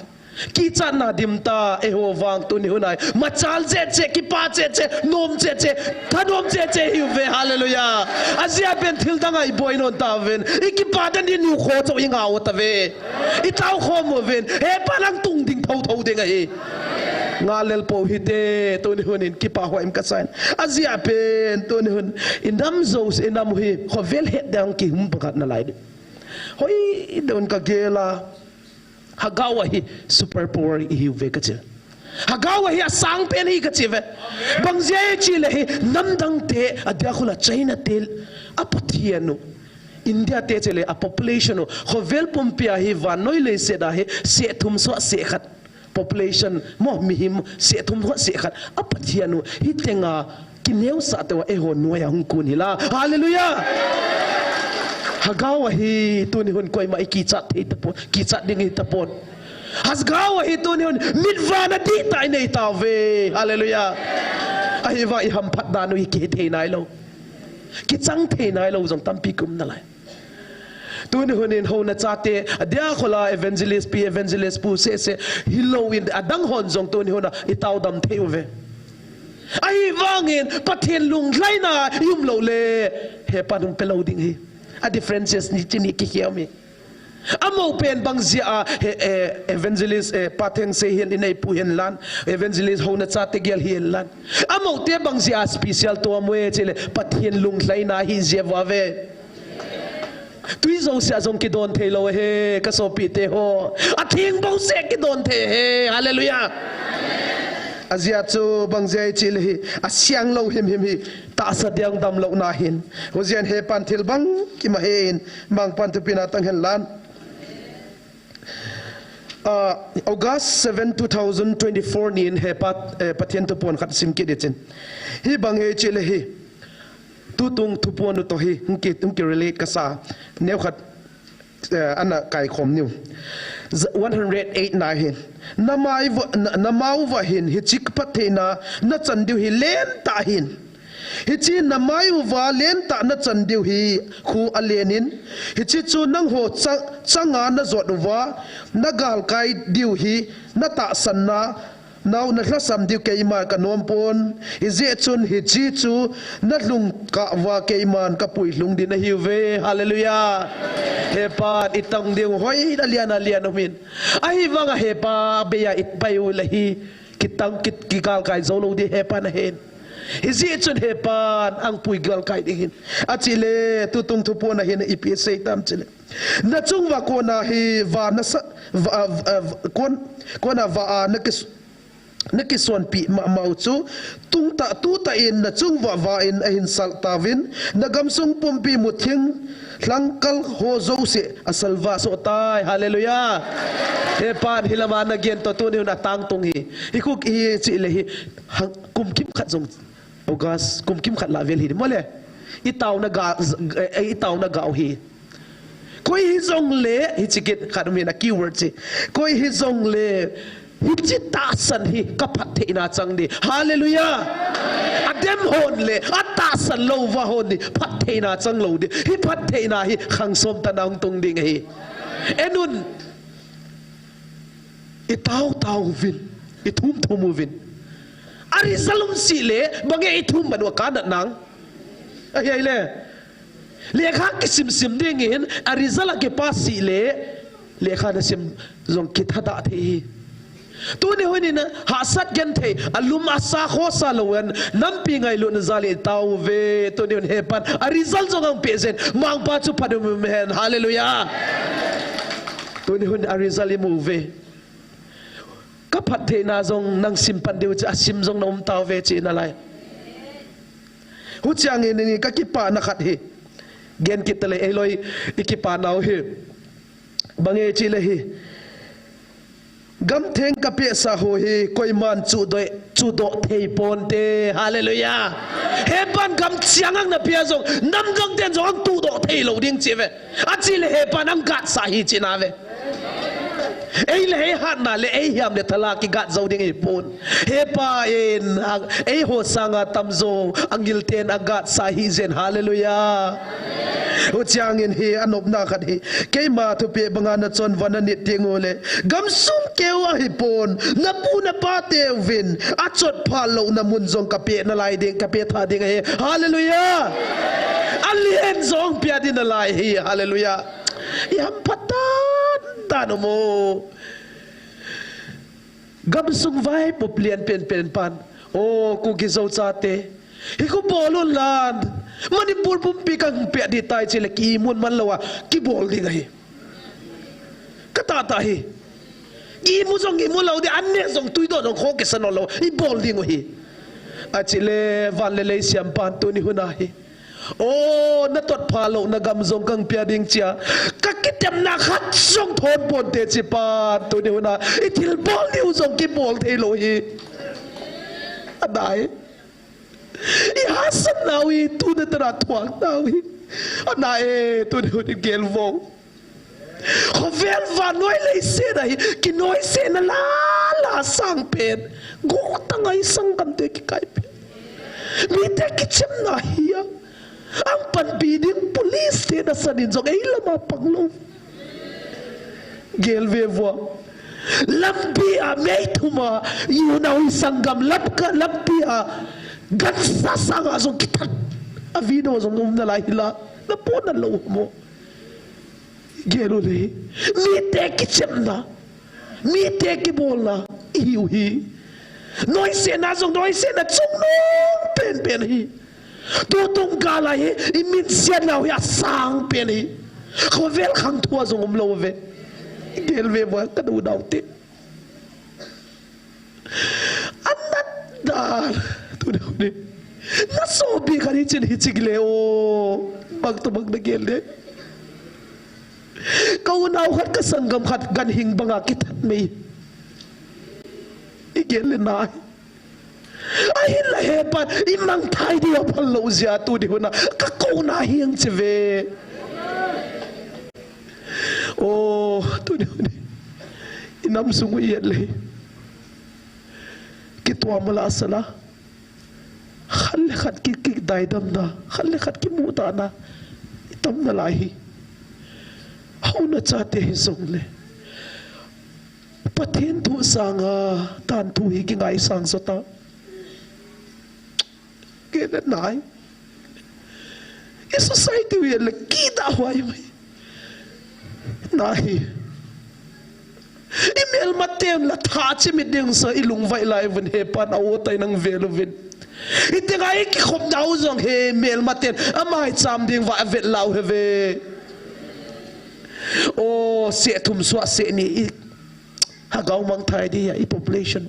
Kichatna dim ta, eiho vang tuni hun a hi machal cheh cheh, kipah cheh cheh, nom cheh cheh, thanom cheh cheh hiuve. Hallelujah. Ajia pen thil dang a iboi nom tauvin, ikipah den ding, nu kho chou ingah u tave. Itao khom uvin, hepa lang tung ding thotho ding ahi. Ngah lel pou hite, tuni hun in kipah huai um kasa in. Ajia pen tuni hun inam jouse, inam u hi khovel het ding kihum pakhat nalai ding. Hoi, don kagel a. Hagao a hi super power ihiuve kachi. Hagao a hi asang pen hi kachi ve. Bang jeh a chi le hi, namdang te, adia khula China te, a Pathen u, India te chele a population u, khovel pumpi a hi vannoi leiset a hi seh thum soh seh khat population, mo, mihem seh thum soh seh khat a Pathen u, hiteng a kineosah teu a eiho noi a hung kun hi la. Hallelujah. Hagao a hi tuni hun koima ikichat thei tapon, kichat ding hi tapon. Hagao a hi tuni hun mitvah na dihtah inei tauve. Hallelujah. Ahivang ihamphat dan u hi kihethei nailou, kichang thei nailou jong tampi kium nalai. Tuni hun in houna chate, adia khula evangelist pi, evangelist pu seh seh hilou in, adang hon jong tuni hun a itao dam thei uve. Ahivang in Pathen lunglhaina ium lou le, hepan hung pe lou ding hi. A differences ni chini kikhel mi. Amo pen bang jeh a, he, eh, evangelist, eh, Pa Thengsei hin, inei pu hin lan, evangelist houna chate gel hin lan. Amo te bang jeh a special to amo e chele, Pathen lunglhaina hi jeh uva ve. Tui jouse a jong kidon thei lou he, ka sopi te ho. Atheng bouseh kidon thei he. Hallelujah. Ajeh chu bang jeh a chi le hi, asang lou himhim hi, tahsa ding damlouna hin. Hujeh in hepan thil bangkim ahe in, mangpan thupina tang hen lan. Ah, August seven, two thousand twenty-four ni in hepa, eh, Pathen thupuan khat sim kit ding chin. Hibang hi chi le hi, tutung thupuan u to hi, hung ki, hung ki relate kasa. Neo khat, eh, ana kaikhom niu. Z-, one hundred eight na hin. Namai va, na, namau va hin, hichi phattheina nachan diu hi lentah hin. Hichi namai uva lentah nachan diu hi khu alen in, hichi chu nangho chang, changa najot uva, nagalkai diu hi natahsanna nau nalhasam diu keiman kanom pon. Hijeh chun hichi chu nalung kah uva keiman kapuilhung ding nahiuve. Hallelujah. Hepan itang ding hoi alian alian um in. Ahivang a hepa bei a ipai u le hi, kitang, ki, kigalkai jou lou ding hepan ahen. Hijeh chun hepan angpui galkai ding hin. Achi le, tutung thupuan a hin ipi asei tam chi le. Nachung uva kona hi va nasa, va, va, va, kon, kona va a nakis, nakisonpi mama u chu, tungtah, tutah in nachung uva va in ahin sal tauvin, nagamsung pumpi muthim lhangkal ho jouse asalvah soh tai. Hallelujah. Hepan hilama nagen to tuni hun a tangtung hi. Hi khu hi chi le hi, hang, kum kimkhat jong, August, kum kimkhat lah vel hi ding mole. Itaona ga, eh, itaona ga u hi. Koi hijongle, hichi kit khat um in a keyword chi. Koi hijongle, hichi tahsan hi kaphattheina chang ding. Hallelujah. Adem hon le, atahsan lou uva hon ding, phattheina chang lou ding. Hi phattheina hi khang som tah a hung tung ding ahi. En un. Itao tao uvin, ithum thum uvin. A result um sih le, bang e ithum man u a kanat nang. Ahi le. Lekha kisim sim ding hin, a result a kipass le, lekha na sim jong kitha da thei hi. Tuni hun in hahsat genthei, alum asa khosa lou hen, nampi ngailutna jal in tao uve, tuni hun hepan, a result jong ahung pe jeng, mangpa chu phat um hen, hallelujah. Tuni hun a result imu uve. Ka phattheina jong nang sim pan diu chu, asim jong na um tauve chihna lai. Huchiang in, in ka kipana khat hi. Gen kit le, eiloi i kipanau hi. Bang e chi le hi. Gamtheng ka pehsa ho hi, koiman chudoh, chudoh thei ponte. Hallelujah. Hepan gam chiang ang na pia jong, nam dang ten jong ang tudoh thei lou ding chi ve. Achi le hepan ang gatsa hi chihna ve. Ei le ei hatna le ei hiam le thala kigat jou ding hi pon. Hepa in, a, eiho sanga tamjo, angil ten agatsa hi jeng, hallelujah. Huchiang in hi anopna khat hi. Keima thupeh banga na chonvan a nit ding u le. Gamsung keu ahi pon. Na pu na pa teuvin. Achot pha louna mun jong ka pe nalai ding, ka pe tha ding ahi. Hallelujah. Alien jong pia ding nalai hi. Hallelujah. I hamphat tan tan u mo. Gamsung vaipo lian penpen pan. O, Kuki Zo chate. Hi khu bol un lan. Manipur pumpi kang pia di tai chi le kimu man lou a. Kibol ding ahi. Ka tah tah hi. Imu jong imu lou di, an ne jong tuidoh jong kho kisa lou. I bol ding u hi. Achi le van le lei siam pan tuni hun a hi. O, na tot pha louna gam jong kang pia ding chia. Ka kitemna khat jong thon ponte chi pan tuni hun a. I thil bol diu jong kibol thei lou hi. Adai. I hahsatnau hi, tuni tana thuaknau hi. Ana e, tuni hun i gel vo. Khovel vannoi leiset a hi, kinoisetna lala sang pen. Go tang a i sanggam te kikai pen. Mite kichemna hi a. Ang panpi ding police te nasan in jong ei lama pang lou. Gel ve vo. Lampi a mei thum a, i unau i sanggam lamka, lampi a, gansa sanga jong kithat. A video jong um nalai hi la. Na pon na lou mo. Gel u le. Mite kichemna. Mite kibolna. I hiu hi. Noisetna jong, noisetna chungnung penpen hi. Tutung kal a hi, i minsiatnau hi asang pen hi. Khovel khang thu a jong um lou ve. Gel ve vo ka du dau te. Anat dan. Tuni, tuni. Na sopi khat hi chin hichi le o. Bang to bang na gel de. Ka unau khat ka sanggam khat ganhing banga kithat mei. I gel le nai. Ahinla hepan, i mangthai diu aphal lou jeh a tuni hun a, ka kouna hi ang chi ve. O, tuni hun a, i nam sung u i et le. Kituam la sala. Khat le khat ki, kidaidamna, khat le khat kimudah na, i tam nalai hi. Houna chate hi jong le. Pathen thu sanga, tan thu hi kingaisang jo ta. Kei le nai. I society u i et le kidah huai mai. Nahi. I melmaten la tha chimit ding sa i lungvai lai uvin hepan a o tai nang vel uvin. I tenga i kikhopnau jong hi melmaten a maicham ding va a vet lau hi ve. O, seh thum sua seh ni i Hagau mangthai di a i population.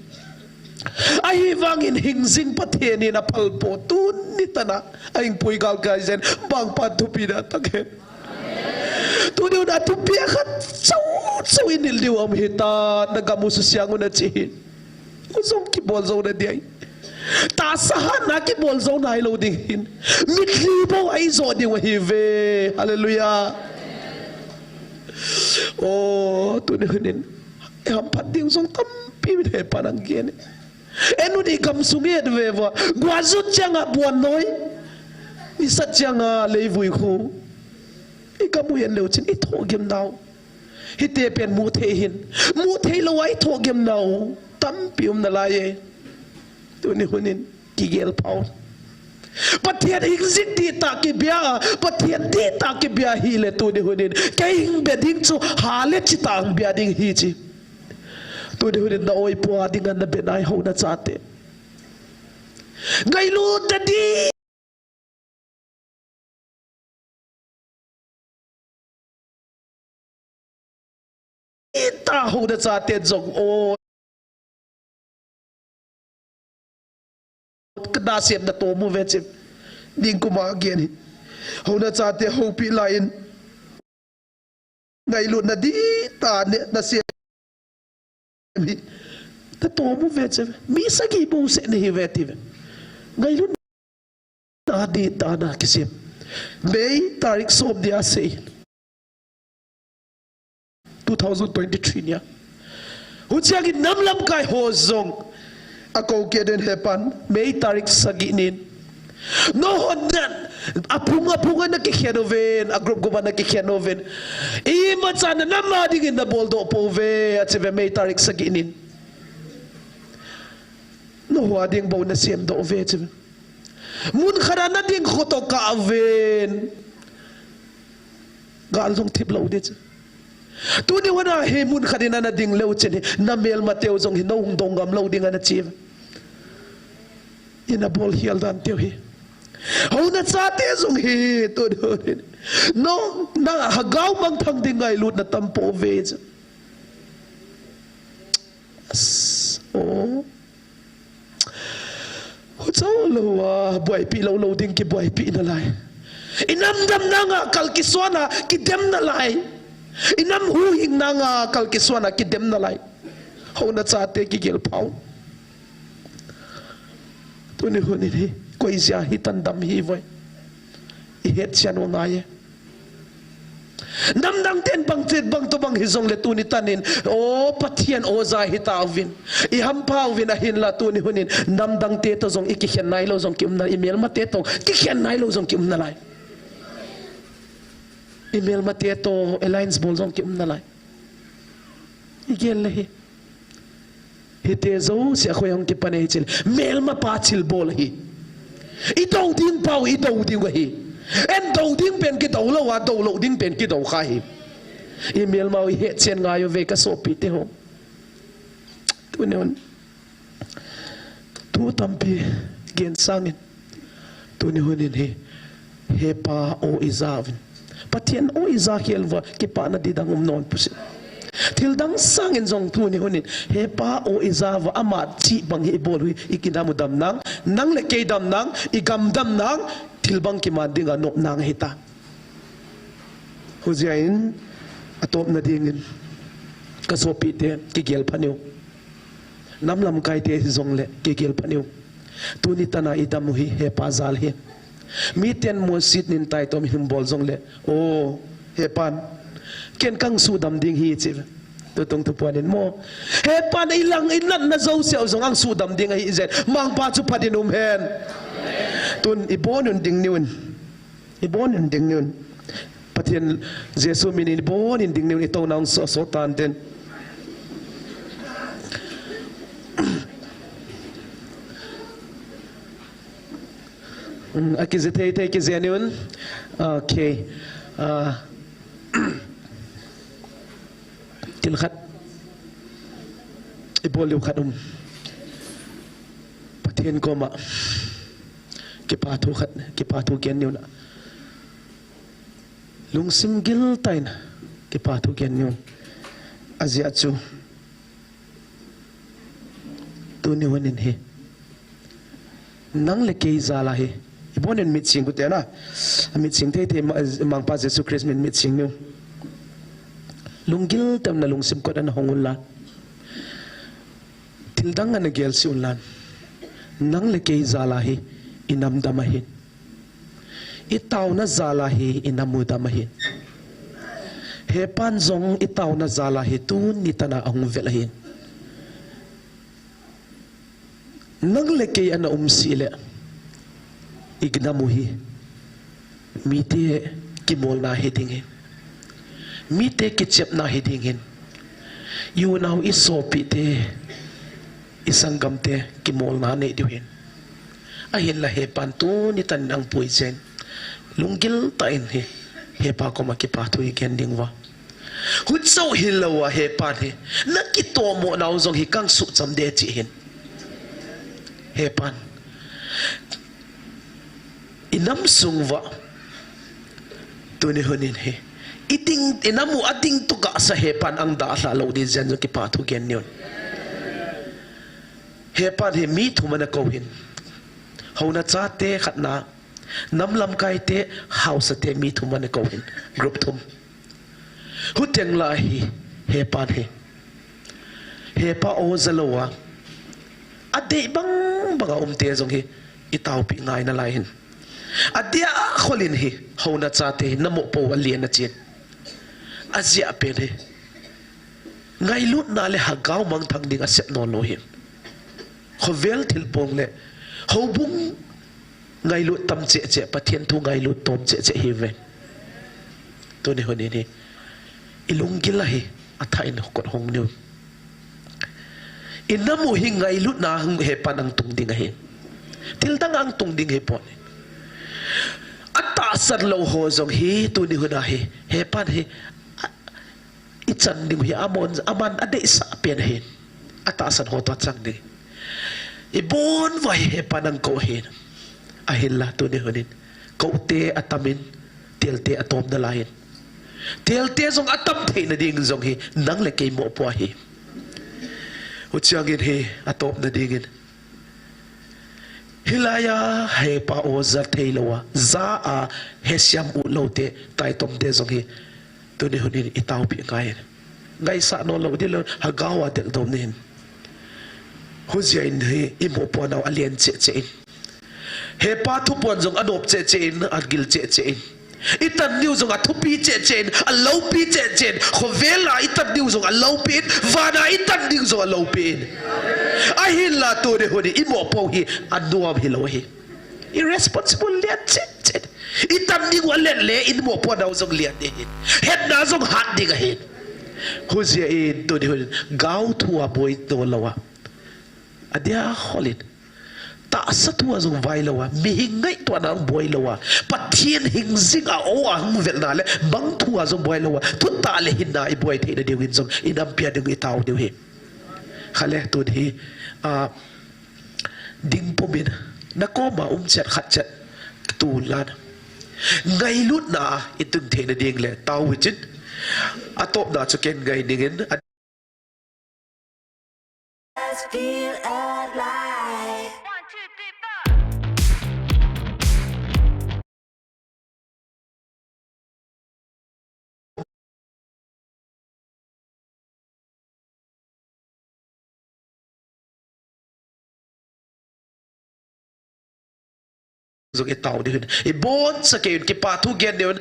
Ahivangin hingjing Pathen in aphal po tuni tana. A hingpui galkai jen bangpan thupina tang hen. Tuni hun a thupi a khat chau chau i nil diu um hita na gam u susiang u na chi hin. U jong kibol jou na di ai. Tahsa hatna kibol jou nai lou ding hin. Mitlhi bou a i jo diu ahi ve. Hallelujah. O, tuni hun in. Hamphat ding jong tampi min hepan ang gen. Enu ni gam sung i et ve vo. Guajut chiang a Buannoi. Nisat chiang a Leivui khu. I gam u i et leu chin i thohgim nau. Hite pen mu thei hin. Mu thei lou a i thohgim nau. Tampi um nalai e. Tuni hun in. Kigel pau. Pathen hing jing dihtah kibia, Pathen dihtah kibia hile tuni hunin, kei hing be ding chu hale chitah hung bia ding hi chi. Tuni hunin na oipu a dinga na be nai hou na chate. Ngailut na di Ita hou na chate jong o. Ka na sem na to mu ve chim. Ding kuma gen hi. Hou na chate houpi lai in. Ngailut na di ta ne na sem hi. Ta to mu ve chim. Mi sagi bu se ne hi ve ti ve. Ngailut Tadi tana kisim. May tarik som dia sei. Two thousand twenty-three nia. Huchiangin nam lamkai ho jong. Ako ke den hepan. May tarik sagi nin. No hon nan. Apunga punga na kikhen oven. A group group na kikhen oven. Ima cha na nama dingin na bol do po ve. Achi ve May tarik sagi nin. No hua ding bo na sem do ve chi ve. Mun khat a na ding kho to ka ven. Gal jong thip lou di chu. Tuni hua na hi mun khat in a na ding leu chin hi. Na melma teu jong hi no hung dong ngam lou ding a na chi. Ina bol hial dan teu hi. Hou na chate jong hi. Tuni hua hi. No, na hagau mang thang ding ngailut na tam po ve chu. As, oh. Huchou lou a, buaipi lou lou ding kibuaipi nalai. I nam damna nga kal kisuana, kidem nalai. I nam huhhingna nga kal kisuana, kidem nalai. Hou na chate kigel pau. Tuni hunin hi, koi jia hi tan dam hi voi. I het chian u ngai e. Namdang ten bang, bang to bang hi jong le tuni tanin. O Pathen o ja hi ta uvin. I hampha uvin ahin la tuni hunin. Namdang te to jong i kikhen nai lou jong ki um na, i melma te to. Kikhen nai lou jong ki um nalai. I melma te to alliance bol jong ki um nalai. I gel le hi. Hite jouse a khoi hung kipan e chil. Melma pa chil bol hi. I do ding pau, i do ding hi. En do ding pen kido lou a, do lou ding pen kido kha hi. I melma u i het chen ngai u ve ka sopi te ho. Tuni hun. Thu tampi gen sangin. Tuni hunin hi, he pa o i ja uvin. Pathen o i ja khel uva, kipana di dang um non pusi. Thil dang sangin jong tuni hunin, he pa o i ja uva, ama chi bang hi i bol u hi, i kidam u dam nang, nang le kei dam nang, i gam dam nang, thil bang kiman dinga nop nang hi ta. Hujia in, a topna dingin, ka sopi te, kigel pha niu. Nam lamkai te hi jong le, kigel pha niu. Tuni tana i dam u hi, he pa jal hi. Mi ten mo sit nin tai tom hin bol jong le. O, he pan. Ken kang su dam ding hi chi. Tutung tu puanin mo. He pan i lang i natna jouse u jong ang su dam ding ahi zen. Mangpa chu phatin um hen. Tun i bon un ding niun. I bon un ding niun. Pathen Jesu minin i bon un ding niun i to nang so so tan den. Mm, a kije thei thei kije niun. Okay. Ah, thil khat. I bol liu khat um. Pathen koma. Kipa thu khat, kipa thu gen niu na. Lungsim gil tain, kipa thu gen niu. Ajia chu. Tuni hunin hi. Nang le kei jal a hi. I bon in mit sing u te na. Mit sing thei thei ma-, Mangpa Jesu Christ min mit sing niu. Lunggil tam na lungsim kot ana hong un la. Thil dang ana gel si un lan. Nang le kei jal a hi. I nam dam ahin. I tauna jal a hi i nam u dam ahin. He pan jong i tauna jal a hi tuni tana ahung vel ahin. Nang le kei ana um si le i nam u hi. Mite kimolna hi ding hin. Mite kichepna hi ding hin. I unau i sopite i sanggamte kimolna nei diu hin. Ahinla hepan tuni tanin ahung pui jeng. Lunggil tah in hi, hepa koma kipa thu i gen ding uva. Huchou hilou a hepan hi, na kitomo nau jong hi kang suhcham de chi hin. Hepan. I nam sung uva. Tuni hun in hi. I ding, i nam u a ding tu kasa hepan ahung dalha lou di jen jong kipa thu gen niun. Hepan hi mi thum ana kou hin. Houna chate khatna, nam lamkai te, haosa te mi thum ana kou hin. Group thum. Huteng la hi, hepan hi. Hepa o ja lou a. Adei bang bang a um te jong hi, i taopi ngai nalai hin. Adia kholin hi, houna chate hi, na mopo a len a chin. Ajia pen hi. Ngailutna le hagao mangthang ding a sep non lou hi. Khovel thilpong le houbung ngailut tam cheh cheh, Pathen thu ngailut tom cheh cheh hi ve. Tuni hun in hi. I lunggil a hi, athah in kot hong niu. I nam u hi ngailutna hung hepan ahung tung ding ahi. Thil dang ahung tung ding hi pon. Atahsan lou ho jong hi, tuni hun a hi. Hepan hi. I chan ding hi amon, aman adeisah pen ahin. Atahsan ho toh chang ding. I bon uva hi hepan ahung kou hin. Ahinla tuni hun in. Kou te atam in, tel te atom nalai in. Tel te jong atam theina ding jong hi, nang le kei mopo ahi. Huchiang in hi, atomna ding in. Hilai a hepa o ja thei lou a, ja a hesiam u lou te, taitom te jong hi, tuni hun in i taopi ngai in. Ngaisah non lou di lou, hagao a del dom ni hin. Hujia in hi, i mopo nau alen cheh cheh in. Hepa thupon jong anop cheh cheh in, agil cheh cheh in. I tan diu jong athupi cheh cheh in, aloupi cheh cheh in. Khovel a i tan diu jong aloupi in, van a i tan diu jong aloupi in. Ahinla tuni hun in i mopo hi anom hilou hi. I responsible lian cheh cheh. I tan diu alen le i mopo nau jong lian ding hin. Hetna jong hat ding ahin. Hujia in tuni hun in gao thu a boi to lou a. Adia kholin. Tahsa thu a jong boi lou a, mihing ngaito a nang boi lou a, Pathen hing jing a o a hung velna le, bang thu a jong boi lou a, thutah le hinna i boi theina diu in jong, i nampi a ding i tao diu hi. Khale tun hi, a, ding pum in, na koma um chet khat chet, tu lan. Ngailutna a i tung theina ding le, tao vichin, atopna chu ken ngai ning in, a Just feel alive. Jong i tao diu hin. I bon sa kei un, kipa thu gen diu hin.